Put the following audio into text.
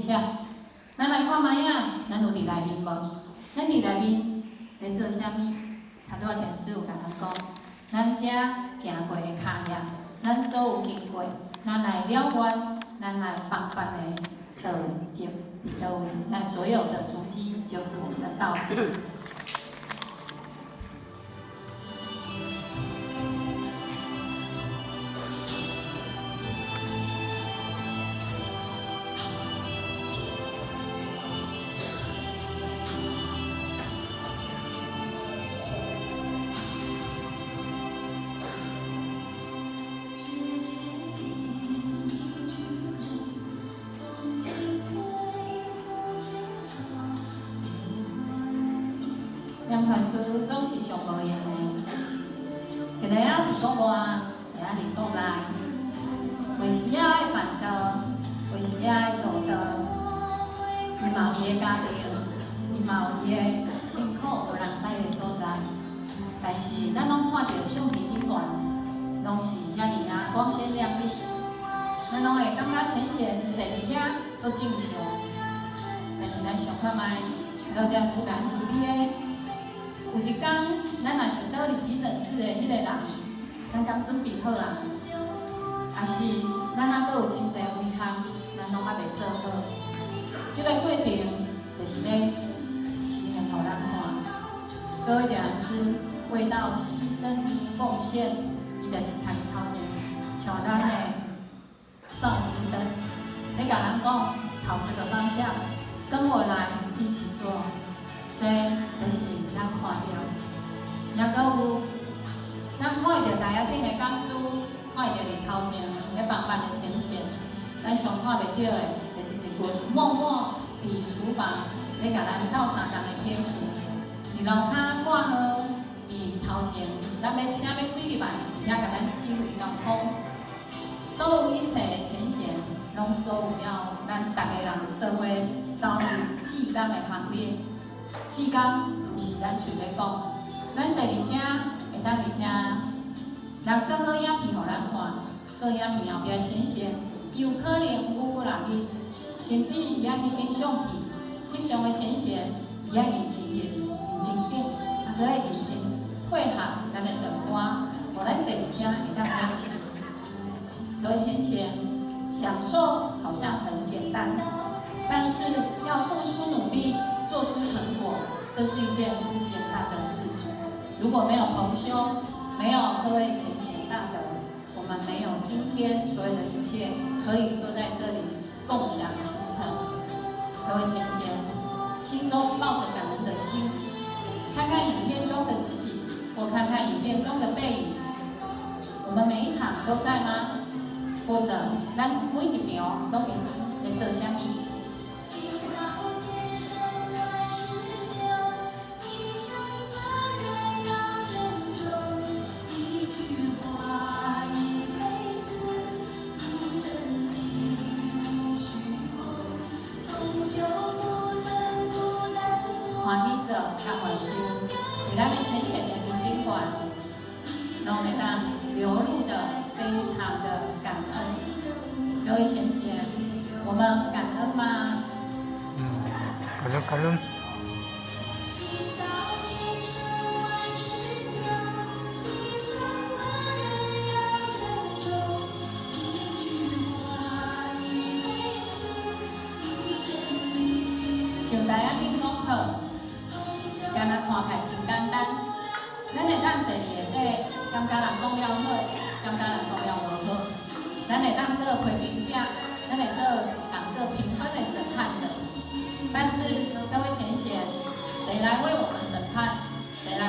下。咱來看覓仔，咱有佇內面無？咱佇內面咧做啥物？頭拄仔禪師有共咱講，咱遮行過的跤印，咱所有經過，咱來了願，咱來幫辦的道跡佇佗位？咱所有的足跡就是我們的道跡。念傳師總是上無閒的，一个仔佇國外，一个佇國內，有時仔愛辦道，有時仔愛做道，伊嘛有伊的家庭，伊嘛有伊的辛苦無人知的所在。但是咱攏看著相片頂懸，攏是遮爾仔光鮮亮麗，咱攏會感覺淺顯坐佇遮足正常。但是咱想看覓，老禪師共咱處理的。有一工，咱若是倒佇急診室的彼個人，咱敢準備好啊？抑是咱猶閣有真濟遺憾，咱攏猶未做好。這個過程就是咧示現予咱看。各位禪師為道犧牲奉獻，伊就是徛佇頭前，像咱的照明燈，咧共咱講朝這個方向，跟我來一起做。這就是咱看著，抑閣有咱看會著台仔頂的講師，看會著佇頭前咧幫辦的前線，咱上看袂著的，就是一群默默佇廚房咧共咱鬥相共的天廚，佇樓跤掛號，佇頭前，咱欲請欲開入來，佇遐共咱指揮交通。所有一切的前線，攏所有了咱逐个人做伙走入志工的行列。志工毋是咱喙咧講，咱坐佇遮，會當佇遮，人做好影片予咱看，做影片後壁前線，有可能有幾若日，甚至伊愛去揀相片，翕相的前線，伊愛認真翕，認真揀，啊，閣愛認真配合咱的長官，予咱坐佇遮會當享受。各位前賢，享受好像很簡單，但是要付出努力，做出成果，這是一件不簡單的事。如果沒有同修，沒有各位前賢大德，我們沒有今天所有的一切，可以坐在這裡共享其成。各位前賢，心中抱着感恩的心，看看影片中的自己，或看看影片中的背影，我們每一場都在嗎？或者咱每一場攏佇咧做啥物？歡喜做，甘願受，佇咱的淺顯的面頂懸，攏會當流露的非常的感恩。各位淺顯，我們感恩嗎？嗯，感恩感恩。像台仔頂講好，敢若看起來真簡單。咱會當坐佇下底，感覺人講了好，感覺人講了無好。咱會當做批評者，咱會做當做評分的審判者。但是各位淺顯，誰來為我們審判？